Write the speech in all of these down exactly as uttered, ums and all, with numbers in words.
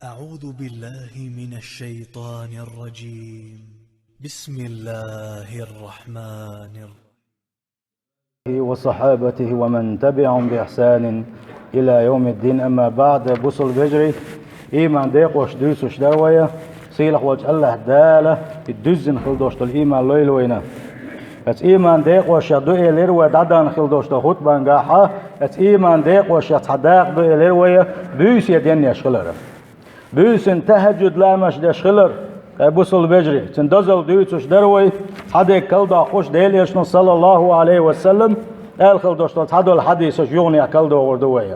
أعوذ بالله من الشيطان الرجيم. بسم الله الرحمن الرحيم. وصحابته ومن تبعهم بإحسان إلى يوم الدين. أما بعد، бусалба вежарий, иман декъош дуьйцуш дар вай, сийлахь волчу АллахӀ Дала и дуьззина хила долуш долу иман лойла вайна. Оцу иман декъошех ду элира вай дӀадахана хила долуш долу хутбангахь, оцу иман декъошех цхьа дакъа ду элира вай буьйса денъеш хилар. Буьйсанна тахӀажжуд ламазаш деш хилар, хӀай бусалба вежарий, цуьнан дозалла дуьйцуш дара вай, цхьа дерг каладоккхуш, Делан Элчано, саллаллаху Ӏалайхи ва саллам, аьлла хила долуш долу цхьадолу хьадисаш юханехь каладогӀур ду вай.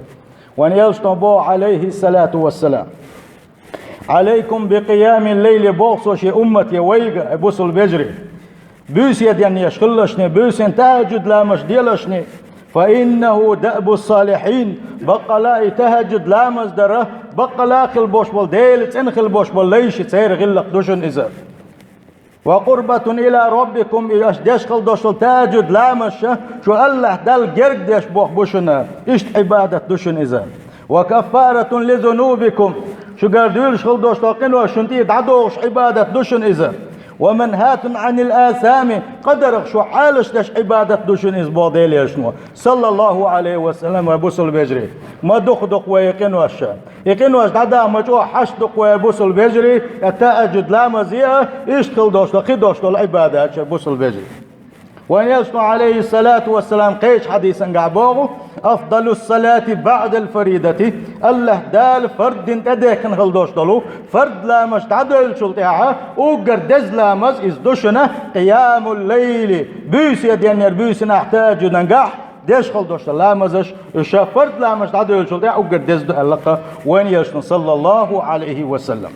Вайн Элчано боху, Ӏалайхиссалату вассалам: «Ӏалайкум бикъиямил лайли», боху цо шен уммате вайга, хӀай бусалба вежарий. Буьйса денъеш хилалаш шуна, буьйсанна тахӀажжуд ламазаш делаш шуна, «фа иннаху даъбус салихьин», баккъала и тахӀажжуд ламаз дар, баккъала хила болуш болу, Делан цӀена хила болуш болу лайш, церан гӀиллакх ду шуна иза. «Ва къурбатун ила раббикум», и аша деш хила долуш долу тахӀажжуд ламазаш, шу АллахӀ Далла герга деш болх бу шуна, иштта Ӏибадат ду шуна иза. «Ва каффаратун ли зунубикум», шуьгара дуьйлуш хила долуш долу къинош шуна тӀера дӀадохуш Ӏибадат ду шуна иза. «Ва манхатун Ӏанил асами», къадарх шу Ӏалаш деш Ӏибадат ду шуна иза, боху Делан Элчано, саллаллаху Ӏалайхи ва саллам, хӀай бусалба вежарий. Ма дукха-дукха вай и къинош. И къинош дӀадахьа ма чӀогӀа хьашт ду-кх вай, хӀай бусалба вежарий, тахӀажжуд ламаз а, иштта хила долуш долу, кхидолуш долу Ӏибадаташ, хӀай бусалба вежарий. Вайн Элчано, Ӏалайхиссалату вассалам, кхечу хьадисангахь боху: «Афдалус салати баъдал фаридати», АллахӀ Дала фард дина тӀедехкина хила долуш долу фард ламазаш дӀадевллачул тӀаьхьа уггар деза ламаз иза ду шуна къиямул лайли, буьйса денъяр, буьйсанахь тахӀажжудангахь деш хила долуш долу ламазаш, уьш фард ламазаш дӀадевллачул тӀаьхьа уггар деза ду аьлла-кх вайн Элчано, саллаллаху Ӏалайхи ва саллам.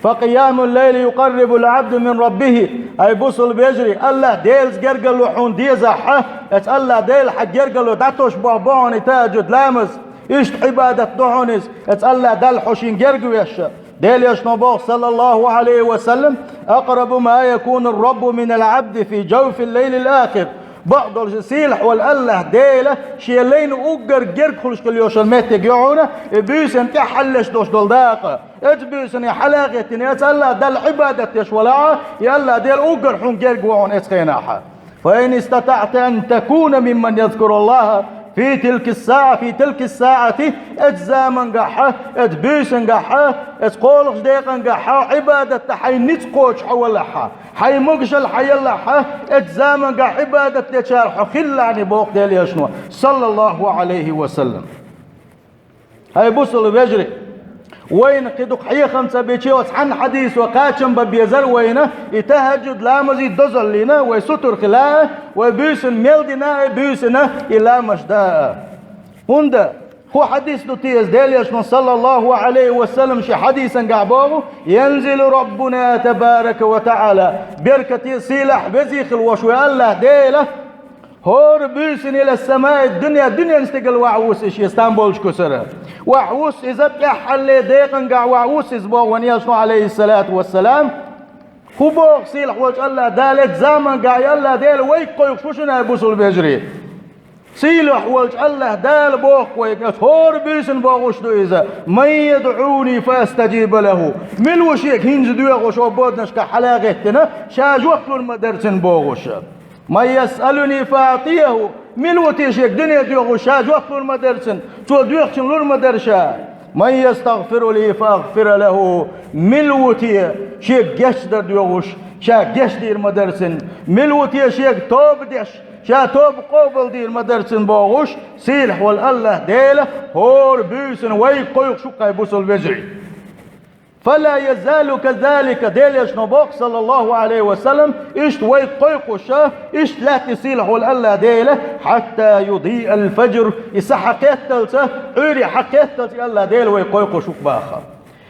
«Фа къиямул лайли юкъаррибул Ӏабда мин раббихи», хӀай бусалба вежарий, АллахӀ Делаца гергарло хьуна дезахь, оцу АллахӀ Делах хьан гергарло дӀатосуш боху бу хьуна и тахӀажжуд ламаз, иштта Ӏибадат ду хьуна иза, оцу АллахӀ Далла хьо шена герга веш. Делан Элчано боху, саллаллаху Ӏалайхи ва саллам: «Акърабу ма якунур раббу минал Ӏабди фи жавфил лайлил ахир». Бакъдолуш, сийлахь волу АллахӀ Дела шен лайна уггар герга хуьлуш хила йолуш йолу меттиг ю хьуна, и буьйсанна тӀаьххьаллеш долуш долу дакъа. Оцу буьйсанна хьала а гӀеттина, оцу АллахӀ Далла Ӏибадат деш валахь, и АллахӀ Дела уггар хьуна герга ву хьуна оцу хенахь. «Фа ин истатаъта ан такуна мимман язкуруллаха фи тилкис саъа, фи тилкис саъати», оцу замангахь, оцу буьйсангахь, оцу кхоалгӀачу декъангахь Ӏибадат дан хьайн ницкъ кхочуш хьо валахь, хьайн могушалла хьан ялахь, оцу замангахь Ӏибадат дечарах хьо хилалахь, боху Делан Элчано, саллаллаху Ӏалайхи ва саллам. ХӀай бусалба вежарий, вайна кхин дукха хьехам ца бича, оцу цхьана хьадисо кхачам бан безара вайна, и тахӀажжуд ламазан дозаллина вай сутара хила, вай буьйсанна мел дина, и буьйсанна и ламазаш дан. ХӀунда, хӀун хьадис ду те иза? Делан Элчано, саллаллаху Ӏалайхи ва саллам, шен хьадисангахь боху: «Янзилу Раббуна табарака ва таӀала». Беркате, сийлахь, веза хила волуш вай АллахӀ Дела хӀора буьйсанна, ила самаи дунья, дуьненан стигала ваха вусу иза шен стам болчу кусара. Ваха вусу иза, тӀаьххьалле декъангахь ваха вусу иза, боху вайн Элчано, Ӏалайхиссалату вассалам. ХӀун боху сийлахь волчу АллахӀ Дала оцу замангахь? И АллахӀ Дела вайга кхойкхуш ву шуна, хӀай бусалба вежарий. Сийлахь волчу АллахӀ Дала боху вайга, оцу хӀора буьйсанна бохуш ду иза: «Ман ядӀуни фа астажиба лаху». Мила ву шега хӀинца доьхуш, оцу боданашкахь хьала а гӀеттина, ша жоп лур ма дара цунна, бохуш. «Ман ясъалуни фа аътияху». Мила ву те шега дуьне доьхуш, ша жоп лур ма дара цунна, цо доьхучунна лур ма дара ша. «Ман ястагъфиру ли фа агъфира лаху». Мила ву те шега гечдар доьхуш, ша гечдийр ма дара цунна. Мила ву те шега тоба деш, ша тоба къобалдийр ма дара цунна, бохуш, сийлахь волу АллахӀ Дела хӀора буьйсанна вайга кхойкхуш ву-кх, хӀай бусалба вежарий. «Фала язалу казалика», Делан Элчано боху, саллаллаху Ӏалайхи ва саллам, иштта вайга кхойкхуш, иштта лаьтта и сийлахь волу АллахӀ Дела, «хьатта юдиъал фажр», и са хьакхетталца, Ӏуьйре хьакхетталца и АллахӀ Дела вайга кхойкхуш ву-кх боху.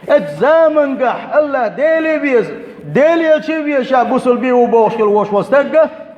Оцу замангахь АллахӀ Деле веза, Делан Элча веза ша бусалба ву бохуш хила волуш волу стаг,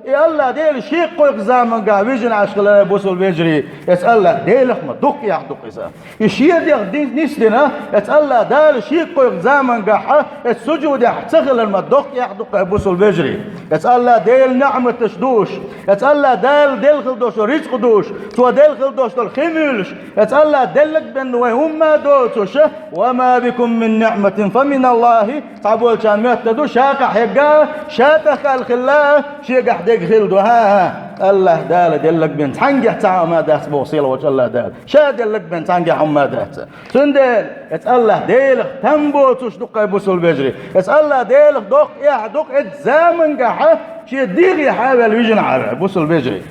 и АллахӀ Дела шега кхойкху замангахь вижина Ӏаш хилар, хӀай бусалба вежарий, оцу АллахӀ Делах ма дукха эхь ду-кх иза. И шен дегӀ ди-, нисдина, оцу АллахӀ Дала шега кхойкху замангахь оцу сужудехь ца хилар ма дукха эхь ду-кх, хӀай бусалба вежарий. Эцу АллахӀ Делан ниӀматаш душ, эцу АллахӀ Дала делла хила долуш долу рицкъ душ, Цо делла хила долуш долу хи муьйлуш, эцу АллахӀ деллаг бен вайн хӀумма а доцуш, «وما بكم من نعمة فمن الله», цхьаболчарна моьттур ду, ша къахьегна, ша тӀехъаьлла хилла, шегахь дерг хилла ду. ХӀан-хӀа, АллахӀ Дала деллаг бен цхьаьнгахь цхьа хӀума дац боху сийлахьчу АллахӀ Дала. Ша деллаг бен цхьаьнгахь хӀума дац. Цундела эцу АллахӀ Делах там боцуш ду-кх, хӀай бусалба вежарий. Эцу АллахӀ Делах доккха эхь ду-кх эцу замангахь шен дегӀе хьаваьлла вижина Ӏара, хӀай бусалба вежарий.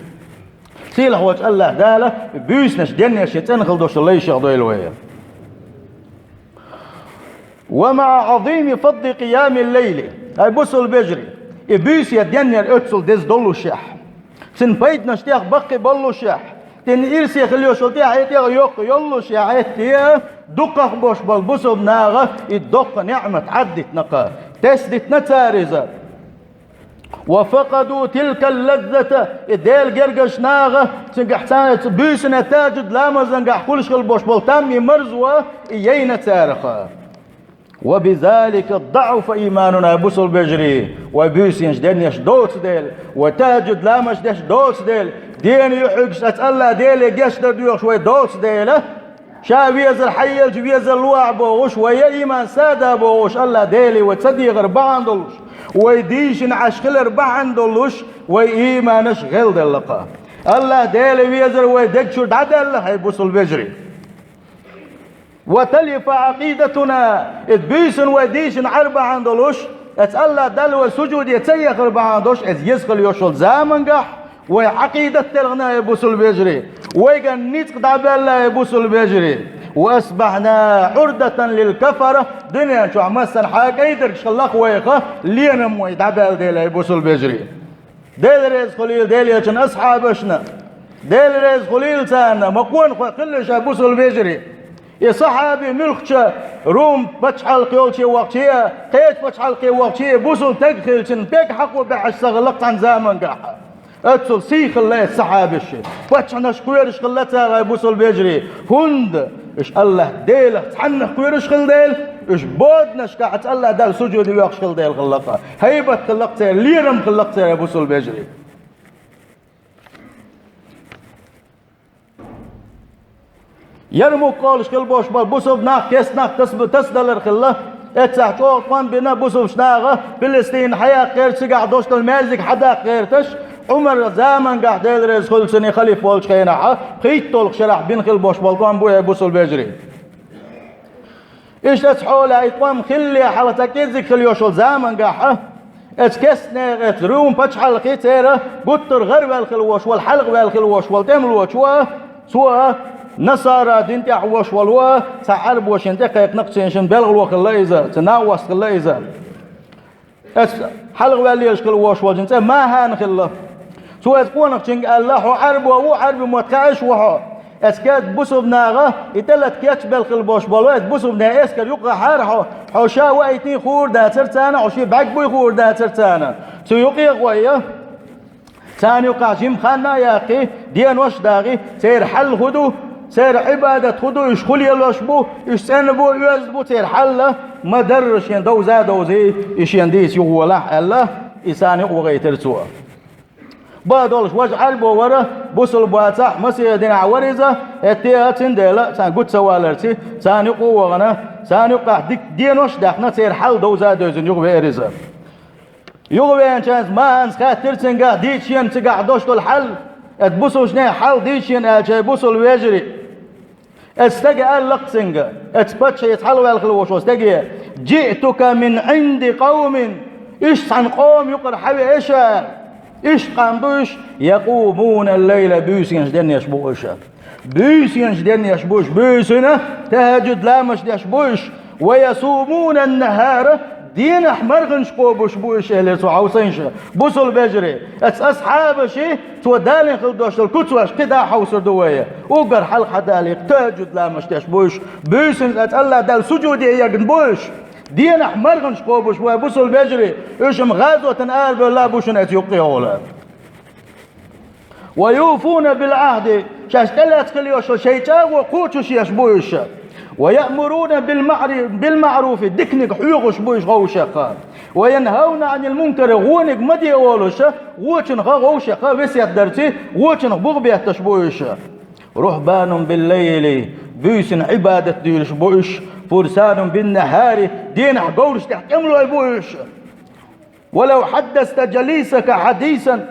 Сийлахьчу АллахӀ Дала буьйсанаш, денъеш шен цӀена хила долуш долу лайшех дойла вай. «ومع عظيم فضل قيام الليل», хӀай бусалба вежарий, и буьйса денъяр оццул деза доллушехь, цуьнан пайданаш тӀех баккхий боллушехь, цуьнан ирсе хила йолуш йолу тӀаьхье тӀехь йоккха йоллушехь, хӀетте дукхах болуш болу бусалба наха и доккха ниӀмат Ӏаддитина-кх, тесна дитина цара иза. «وفقدوا تلك اللذة», и Делан гергарчу наха, цуьнгахь царна буьйсанна тахӀажжуд ламазангахь хуьлуш хила болуш болу там, и марзо, и яйна царах. «وبذلك ضعف إيماننا», хӀай бусалба вежарий, вай буьйсанаш, денъеш доцу дела, вай тахӀажжуд ламазаш деш доцу дела, дена юьхьигаш эцу АллахӀ Деле гечдар доьхуш вай доцу дела, ша везар хьаелча везар ло ахь бохуш, вай ийман садаӀа бохуш, АллахӀ Деле вай ца дехар бахьана долуш, вай дийшина Ӏаш хилар бахьана долуш, вай ийманаш гӀелделла-кх. АллахӀ Деле везар вай даг чуьра дӀадаьлла, хӀай бусалба вежарий. «وتلف عقيدتنا», иза буьйсанна вай дийшина Ӏар бахьана долуш, эцу АллахӀ Далла вай сужуде ца ехар бахьана долуш, иза еза хила йолуш йолу замангахь, вай Ӏакъидат делхина, хӀай бусалба вежарий, вайгара ницкъ дӀабаьлла, хӀай бусалба вежарий. «وأصبحنا عرضة للكفرة», дуьнен чохь массанхьа кӀайдаргаш хилла-кх вайх, лерам вай дӀабаьлла дела, хӀай бусалба вежарий. Дела реза хуьлийла Делан элчанан асхьабашна. Дела реза хуьлийла царна, ма къонахой хилла уьш, хӀай бусалба вежарий. И сахьаби муьлххачу Рум пачхьалкх йолче вахча а, кхечу пачхьалкхе вахча а, бусалба стаг хилча, пегга хьакхо баьхьаш ца хилла-кх цхьана замангахь. Оццул сий хилла эцу сахьабашна. Паччахьнаш кхоьруш хилла цара, хӀай бусалба вежарий, хӀунда уьш АллахӀ Делах цхьаннах кхоьруш хилла дела, уьш боданашкахь эцу АллахӀ Далла сужуде воьхуш хилла дела хилла-кх. ХӀайбат хилла-кх церан, лерам хилла-кх церан, хӀай бусалба вежарий. Ярмук олуш хила болуш болу бусалба нах, кестнах тас-, тасадалар хилла. Эццахь чӀогӀа тӀом бина бусалбачу наха, Палестина хьаяккха гӀерта, цигахь долуш долу маьждиг хьадаккха гӀерташ, Ӏумар замангахь, Дела реза хуьлда цунна, халифа волчу хенахь, пхийтталгӀачу шарахь бина хила болуш болу тӀом бу, хӀай бусалба вежарий. Иштта оцу хьолехь и тӀом хиллале хьалха цхьа кӀеззиг хила йолуш йолу замангахь, эцу кестнех, эцу Рум пачхьалкхе церан гуттар а гӀарваьлла хила волуш волу, хьалхаваьлла хила волуш волу тӀемалочо, цо насара дин тӀехь волуш волу цхьа Ӏарбо шена тӀекхайкхина-кх, цуьнан шина белхало хилла иза, цуьнан накъост хилла иза. Эцу хьалхаваьлла лелаш хила волуш волчун цӀе МахӀан хилла. Цо эцу къонахчуьнга аьлла: «Хьо Ӏарбо ву, Ӏарби мотт хаьаш ву хьо. Эцу кест бусалба наха и тӀелата кечбелла хила болуш болу эцу бусалбанийн эскар юкъахьара хьо. Хьо ша ваийтина хуур дацара царна, хьо шен бӀаьрг буй хуур дацара царна. Цу юкъе а гӀой, царна юкъахь жима хан а яккхий, денош а дагӀий, церан хьал хӀун ду, церан Ӏибадат хӀун ду, уьш хӀун лелош бу, уьш цӀена бу, оьзда бу церан хьал, ма-дарра шен довза а довзий, и шена дийца юхаволахь», — аьлла, и царна юкъа вахийтира цо. Бакъдолуш важа Ӏарбо вара, бусалба вацахь, масех динехь вара иза, хӀетте а, цундела, царна гучу ца валарца, царна юкъа а вахана, царна юкъахь дика денош а даьккхина, церан хьал довза а девзина юхавеара иза. Юхавеанчу хенахь МахӀанца хаьттира цуьнга, дийца шена цигахь долуш долу хьал, эцу бусалбанийн хьал дийца шена аьлча, хӀай бусалба вежарий. Эцу стага аьлла-кх цуьнга, эцу паччахьеца хьалхаваьлла хила волуш волу стаге: «جئتك من عند قوم», иштта цхьана къоман юкъара хьан веана ша, иштта къам ду уьш, «يقومون الليل», буьйсанаш денъеш бу уьш. Буьйсанаш денъеш бу уьш, буьйсанна тахӀажжуд ламазаш деш бу уьш, «ويصومون النهار», денахь марханаш кхобуш бу уьш, элира цо, хьовсийша ша, бусалба вежарий. Эцу асхьабаши цо далийна хила долуш долу куцаш кхидӀа а хьовсур ду вай. Уггар хьалха хьадалийта, тахӀажжуд ламазаш деш бу уьш, буьйсанна эцу АллахӀ Далла сужуде егна бу уьш. Денахь марханаш кхобуш бу, хӀай бусалба вежарий, уьш-м гӀазотана арабевлла а бу шуна эцу юккъехула. «ويوفون بالعهد», шаьш тӀелаьцна хила йолуш йолу шайн чӀагӀо кхочуш еш бу уьш. ويأمرون بالمعر-، بالمعروف, диканиг хьоьхуш бу уьш гӀовшех. وينهون عن المنكر, вониг ма де олуш, вочунах гӀовшех весет дарца, вочунах бух бетташ бу уьш. رهبان بالليل, буьйсанна Ӏибадат дуьйлуш бу уьш. فرسان بالنهار, денахь говраш тӀехь тӀемалой бу уьш. ولو حدثت جليسك حديثا,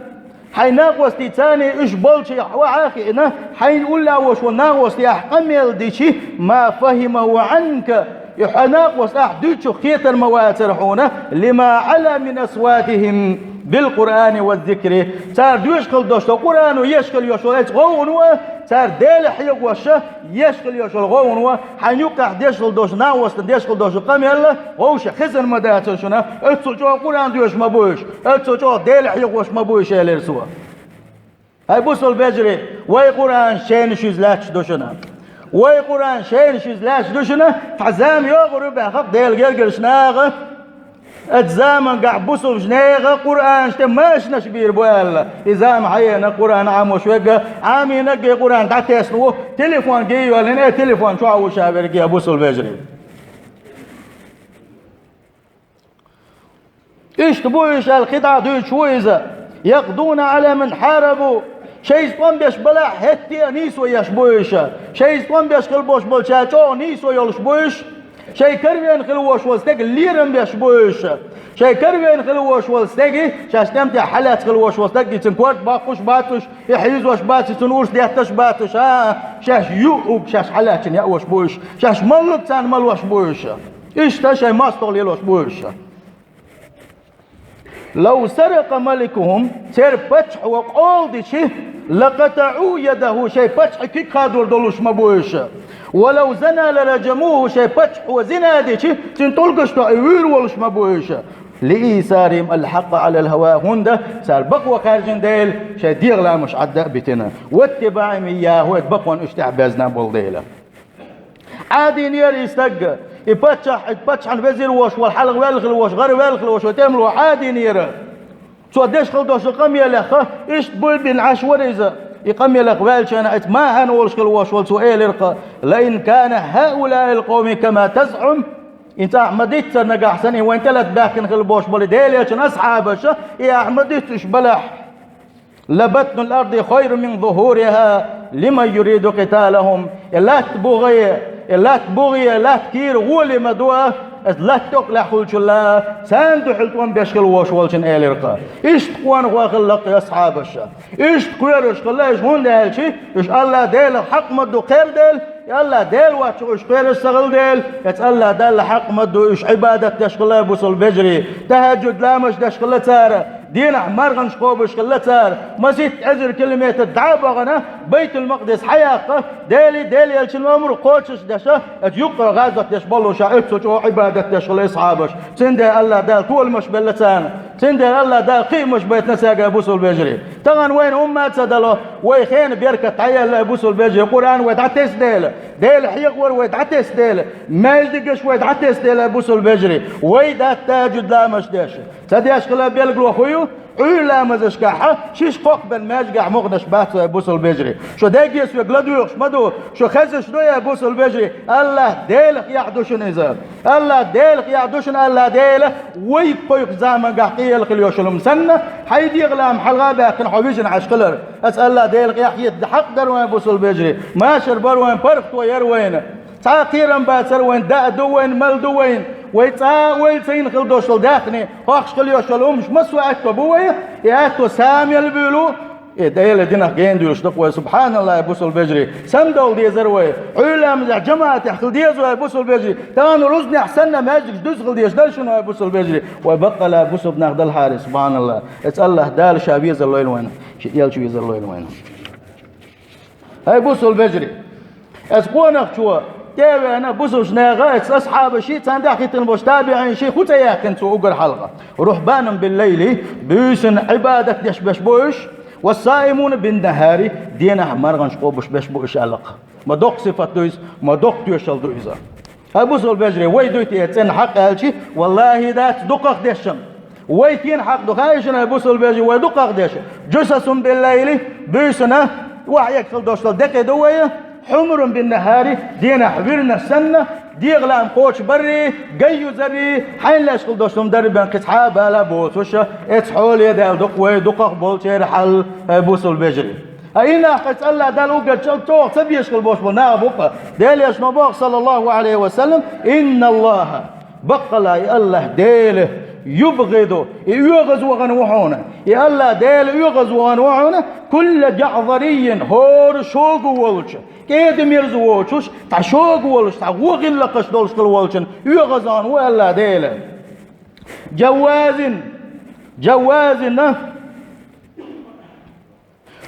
хьайн накъостий царний уьш болчу хьо Ӏа а хиъна, хьайна уллехь волуш волу накъостий ахь къамел дичи, ما فهمه عنك, и хьо накъост ахь дуьйцучух кхетар ма вацара хьуна, لما علا من أصواتهم بالقرآن والذكر, цара доьшуш хила долуш долу Къуръано, еш хила йолуш йолу оцу гӀовгӀано а, цара Дела хьехош а, еш хила йолуш йолу гӀовгӀано а, хьайн юккъехь деш хила долуш, накъостана деш хила долуш къамел а, вовшех хезна ма дацара шуна, оццул чӀогӀа Къуръан доьшуш ма бу уьш, оццул чӀогӀа Дела хьехош ма бу уьш, элира цо. Хьай бусалба вежарий, вай Къуръан шайна шуьза лаьтташ ду шуна. Вай Къуръан шайна шуьза лаьтташ ду шуна, цхьа зама йогӀур ю баьхна Делан гергарчу наха, оцу заманчохь бусалбачу нехан Къуръанаш тӀе машинаш бийр бу аьлла. И зама хьаеана, Къуръан Ӏамош верг а, Ӏамийнарг а, Къуръан дӀатесна ву, телефон гӀиййоллина, э, телефон чохь ву ша верг а, бусалба вежарий. Иштта бу уьш аьлла, кхидӀа дуьйцуш ву иза. يقضون على من حاربوا. Шайца тӀом беш балахь, хӀетте а нийсо еш бу уьш. Шайца тӀом беш хила болуш болчаьрга чӀогӀа нийсо йолуш бу уьш. Шайн каравен хила волуш волу стеган лерам беш бу уьш. Шайн каравен хила волуш волу стеги, шаьш тӀем тӀехь хьалаьцна хила волуш волу стаг, и цуьнан корта боккхуш бац уьш, и хьийзош бац, и цунна урс детташ бац уьш, а, шаьш юург шаьш хьалаьцна яош бу уьш, шаьш маллуг царна малош бу уьш. Иштта шайн мостагӀа лелош бу уьш. لو سرق ملكهم, церан паччахьо къола дичи, لقطعوا يده, шайн паччахьан куьг хадор долуш ма бу уьш. ولو زنى لرجموه, шайн паччахьо зина дичи, цуьнан тӀулгаш тохь и вуьйр волуш ма бу уьш. لإيثارهم الحق على الهوى, хӀунда цара бакъо кхаьржина дела, шайн дегӀан ламаш Ӏадда а битина. واتباع مياهه, бакъонна уьш тӀаьхьа безна болу дела. Ӏадийнера и стаг, и паччахь, и паччахьан везир волуш волу, хьалха ваьлла хила волуш, гӀара ваьлла хила волуш волу тӀемало Ӏадийнера. Цо деш хила долуш къамелехь, иштта буй бина Ӏаш вара иза. И къамелехь ваьллачу хенахь, оцу МахӀана волуш хила волуш волу, цо элира-кх: لئن كان هؤلاء القوم كما تزعم, и цӀахь ма-диццара нагахь санна, и вайн тӀелата баьхкина хила болуш болу Делан элчан асхьабаш, и ахь ма-диццара уьш балахь. لبطن الأرض خير من ظهورها لمن يريد قتالهم. И латта бухе, и латта бухе, латта кийра гӀоле ма ду, иза латта тӀекъалехь хуьлучул а, царна дуьхьал тӀом беш хила волуш волчун, элира-кх. Иштта къонахой хилла-кх и асхьабаш. Иштта кхоьруш хилла уьш, хӀунда аьлча уьш АллахӀ Делах хьакъ ма-дду кхердела, и АллахӀ Дела воцчух уьш кхоьруш ца хилла дела, оцу АллахӀ Далла хьакъ ма-дду уьш Ӏибадат деш хилла, бусалба вежарий. ТахӀаджуд ламаз деш хилла цара, дийнахь марханаш кхобуш хилла цара, масийтта эзар километр дӀа а бахана, Байтул-Макъдис хьаяккха, Деле, Делан элчанан омра кхочушдеш, оцу юккъера гӀазот деш боллушехь, оццул чӀогӀа Ӏибадат деш хилла асхьабаш. Цундела АллахӀ Дала толамаш белла царна. Цундела АллахӀ Дала кхиамаш байтина цаьрга, бусалба вежарий. Тахана вайна хӀумма а ца дало, вай хенан беркат дӀаелла, бусалба вежарий, Къуръан вай дӀатесна дела, Дела хьехор вай дӀатесна дела, маьждигаш вай дӀатесна дела, бусалба вежарий, вай дац тахӀаджуд ламазаш деш. Ца деш хилла белгало хӀун ю? Ӏуьйра ламазашкахь шиша кхокхабелла маьждигехь мукъанаш бац вай, бусалба вежарий. Шу дегге соьга ладоьгӀуш ма ду, шу хезаш ду, я бусалба вежарий, АллахӀ Делах яхь ду шуна иза. АллахӀ Делах яхь ду шуна, АллахӀ Дела вай кхойкху заманчохь къелла хила йолуш йолу хӀума санна, хьайн дегӀан лам хьалха а баьккхина хьо вижина Ӏаш хилар. Аса АллахӀ Делах яхь хета хьакъ дара вайн, бусалба вежарий. Машар бара вайн, паргӀато яра вайна. Цхьа а кхерам бацара вайн, даа ду вайн, мала ду вайн. Вай цкъа а ойла ца йина хила долуш долу даьхни, хьоьхуш хила йолуш йолу хӀуманаш массо а аьтто бу вай, и аьтто сама мел буьйлу, и Делан динах гена дуьйлуш ду-кх вай, субхьаналлахӀ, бусалба вежарий. Самадовла дезара вай. Ӏуьйра ламазехь жамаӀатехь хила деза вай, бусалба вежарий. Тахана рузбанехь санна маьждигаш дуьзна хила дезаш дара шуна вай, бусалба вежарий. Вай баккъалла бусалба нах далахьара, субхьаналлахӀ. Аса АллахӀ Дала Ша везар лойла вайна, Шен элча везар лойла вайна. Хьай бусалба вежарий! Аса къонахчо тӀе а веана, бусалба наха, аса асхьабаший, царна тӀехь хӀиттина болчу табиӀинаший хӀун цӀе яьккхина цо уггар хьалха? رهبان بالليل, буьйсанна Ӏибадат деш беш бу уьш, والصائمون بالنهار, денахь марханаш кхобуш беш бу уьш аьлла-кх. Ма доккха сифат ду иза, ма доккха тоьшалла ду иза. Хьай бусалба вежарий, вай дуй те цӀена хьакъ аьлчи, валлахӀи дац дукхах дешшан. Вай кхин хьакъ ду хаий шуна, хьай бусалба вежарий, вай дукхах деш? جثث بالليل, буьйсанна, охьаэгна хила долуш долу декъий ду вай, حمر بالنهار, денахь вирнаш санна, дегӀан лаам кхочуш барри, гай юзарри, хьайна лаьш хила долуш хӀума дарри бен кхин цхьа а бала боцуш, эцу хьоле даьлла ду-кх вай дукхах болчеран хьал, хӀай бусалба вежарий. Ткъа и нах кхин цкъа АллахӀ Дала уггар чӀогӀа ца безаш хила болуш болу нах бу-кх. Делан Элчано боху, саллаллаху Ӏалайхи ва саллам: «Инна Аллаха, баккъала и АллахӀ Дела, юбгӀиду, и оьгӀаз вахана ву хьуна, и АллахӀ Дела оьгӀаз вахана ву хьуна, кулла жаӀзариййин, хӀора шога волчу, кӀеда-мерза воцуш, цхьа шога волуш, цхьа вон гӀиллакхаш долуш хила волчун оьгӀазан ву АллахӀ Дела. Жаввазин, жаввазина,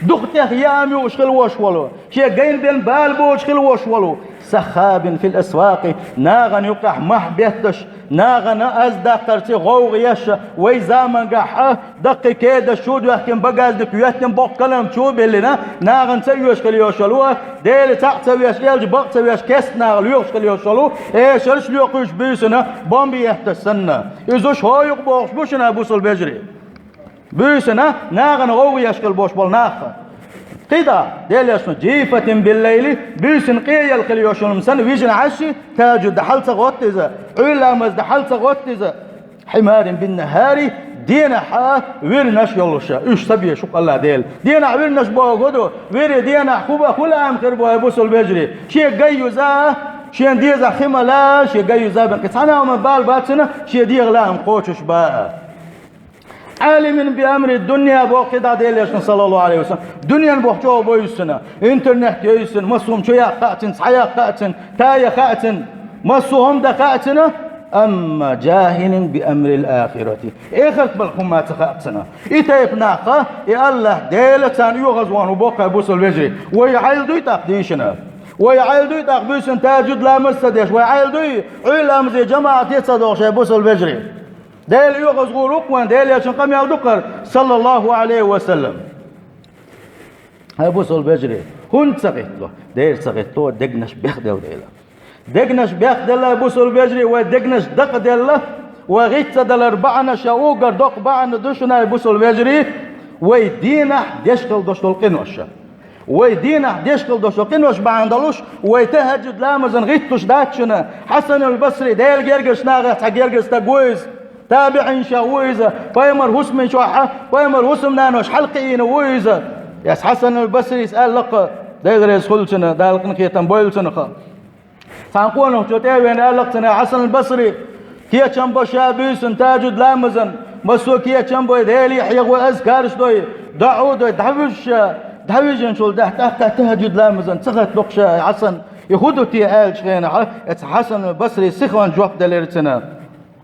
дукха тӀех яам юуш хила волуш волу, шен гайна бен бала боцуш хила волуш волу, саххабин фил асвакъи, нахана юккъехь мохь бетташ, нахана аз даккхарца гӀовгӀа еш, вай замангахь а даккхий кедаш чу а доьхкина, багажник йоьттина, боккха калам чу а биллина, нахана ца оьшу хила йолуш волу, Дела цхьаъ ца веш, элча бакъ ца веш, кестнах лоьхуш хила йолуш волу, эшарш лоькхуьйтуш буьйсана бомба етташ санна. Иза уьш хӀо ю-кх бохуш бу шуна, бусалба вежарий. Буьйсана нахана гӀовгӀа еш хила болуш болу нах. КхидӀа, Делан Элчано, жифатин биллайли, буьйсана къеелла хила йолуш йолу хӀума санна, вижина Ӏаш, тахӀажжуд дан хьала ца гӀотту иза, Ӏуьйра ламаз дан хьала ца гӀотту иза, хьимарин биннахӀари, денахь а вирнаш йолуш, уьш ца безаш ву-кх АллахӀ Дела. Денахь вирнаш бохург хӀун ду, вири денахь хӀун бан, хӀун лаам хир бу, хӀай бусалба вежарий? Шен гай юза, шен дезахь хи мала, шен гай юза бен кхин цхьана а хӀуманна бала бац цуьнан, шен дегӀан лаам кхочуш бан. Ӏалимин би амри дунья боху кхидӀа Делан Элчано, саллаллаху Ӏалайхи ва саллам. Дуьненан боху чӀогӀа бу иза цуьнан. Интернет йо иза цуьнан, массо хӀума чу яккха хаьа цуьнан, цхьа яккха хаьа цуьнан, тая хаьа цуьнан, массо хӀума дан хаьа цуьнан, амма жахилин би амрил ахирати. Эхарт бала хӀума ца хаьа цуьнан. И тайпа нах, и АллахӀ Дела царна оьгӀаз вахана ву боху, хӀай бусалба вежарий. Вай Ӏайла дуй тӀаккха дийшина? Вай Ӏайла дуй тӀаккха буьйсана тахӀажжуд ламаз ца деш? Вай Ӏайла дуй Ӏуьйра ламазе жамаӀате ца догӀуш, хӀай бусалба вежарий? Дела оьгӀаз гӀур ву-кх вайн, Делан Элчанан къамел ду-кх хӀара, саллаллаху Ӏалайхи ва саллам. ХӀай бусалба вежарий, хӀунда ца гӀиттало? Дера ца гӀиттало, дегнаш бехделла дела. Дегнаш бехделла, бусалба вежарий, вай дегнаш дакъаделла, вай гӀиттадалар бахьанаш а уггар доккха бахьана ду шуна, хӀай бусалба вежарий, вай дийнахь деш хила долуш долу къинош. Вай дийнахь деш хила долуш долу къинош бахьана долуш, вай тахӀажжуд ламазан гӀитталуш дац шуна. Хьасанул Басри, Делан гергарчу нахах цхьа гергара стаг ву иза, табиӀинашах ву иза, пайхамар хӀусамин чохь а, пайхамар хӀусамнанош хьалакхиийна ву иза. Эс Хьасанул Басрис аьлла-кх, Дела реза хуьлда цунна, Дала къинхетам бойла цунах. Цхьана къонахчо тӀе а веана аьлла-кх цунна: Хьасанул Басри, кечам бо ша буьйсана тахӀажжуд ламазан, массо а кечам бой, Деле хьехавой, азкараш дой, доӀа дой, дӀавижа ша, дӀавижначул тӀаьхьа тӀаккха тахӀажжуд ламазан ца гӀаттало-кх ша, Хьасан, и хӀун ду те аьллачу хенахь, эцу Хьасанул Басри сихонца жоп делира цунна: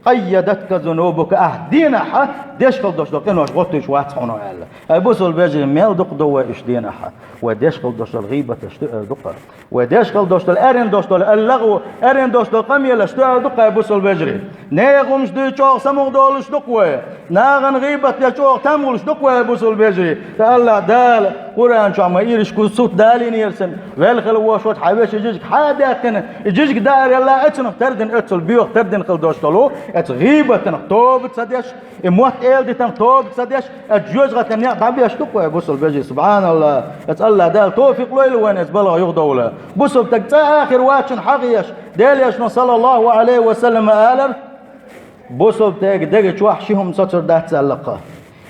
къаййадатка зунубука, ахь дийнахь деш хила долуш долу къинош гӀоттуьйтуш вац хьуна аьлла. ХӀай бусалба вежарий, мел дукха ду вай уьш дийнахь? Вай деш хила долуш долу гӀийбаташ ду эр ду-кх хӀара. Вай деш хила долуш долу, аьррина долуш долу аллагӀу, аьррина долуш долу къамелаш ду эр ду-кх хӀара, бусалба вежарий. Нехан хӀумаш дуй чӀогӀа самукъадолуш ду-кх вай. Нахана гӀийбат деш чӀогӀа там гӀуш ду-кх вай, бусалба вежарий. Ткъа АллахӀ Дала Къуръан чохь ма ириш кхуза сут далийнера цунна, велла хила вошуш хьан вешан жижиг хьа а даьккхина, и жижиг даарелла а цунах тардина, оццул боьха тардина хила долуш долу, эцу гӀийбатанах тоба ца деш, и мотт эладитанах тоба ца деш, эцу жоьжахатин некъ дӀабеш ду-кх вай, бусалба вежарий, субхьаналлахӀ. Эцу АллахӀ Дала тофикъ лойла вайна эцу балха юхадовла. Бусалба стаг цӀа а хир вац шуна хьагӀ еш, Делан Элчано, саллаллаху Ӏалайхи ва саллам, алар: бусалба стеган дега чохь ши хӀума соцур дац аьлла-кх.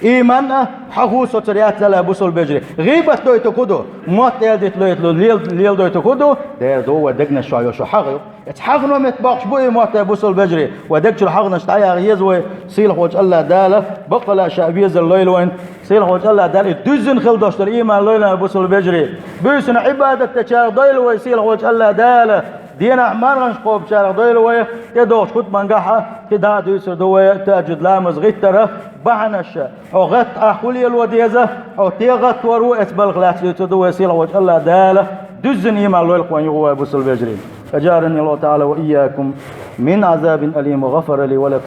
Ийман а, хьан хӀу соцур яц аьлла, бусалба вежарий. ГӀийбат дойтург хӀун ду? Мотт эладита лойту, лел-, леладойтург хӀун ду? Дера ду, вай дегнаш чохь йолу шун хьагӀ ю. Эцу хьагӀ нометта боккхуш бу и мотт, хӀай бусалба вежарий. Вай дег чуьра хьагӀанаш дӀаяха еза вай, сийлахь волчу АллахӀ Дала баккъала ша везар лойла вайна. Сийлахь волчу АллахӀ Дала и дуьззина хила долуш долу ийман лойла вайна, бусалба вежарий. Буьйсана Ӏибадат дечарах дойла вай, сийлахь волчу АллахӀ Дала. Дийнахь марханаш кхобучарах дойла вай, тӀедогӀучу хутбангахь а, кхидӀа а дуьйцур ду вай тахӀажжуд ламаз гӀиттара бахьанаш. Хьо гӀатта ахь хӀун лело деза, хьо те гӀаттор ву, эцу балха лаьцна дуьйцур ду вай, сийлахь волчу АллахӀ Дала дуьззина ийман лойла-кх вайна юха, хӀай бусалба вежарий. أجارني الله تعالى وإياكم من عذاب أليم وغفر لي ولكم.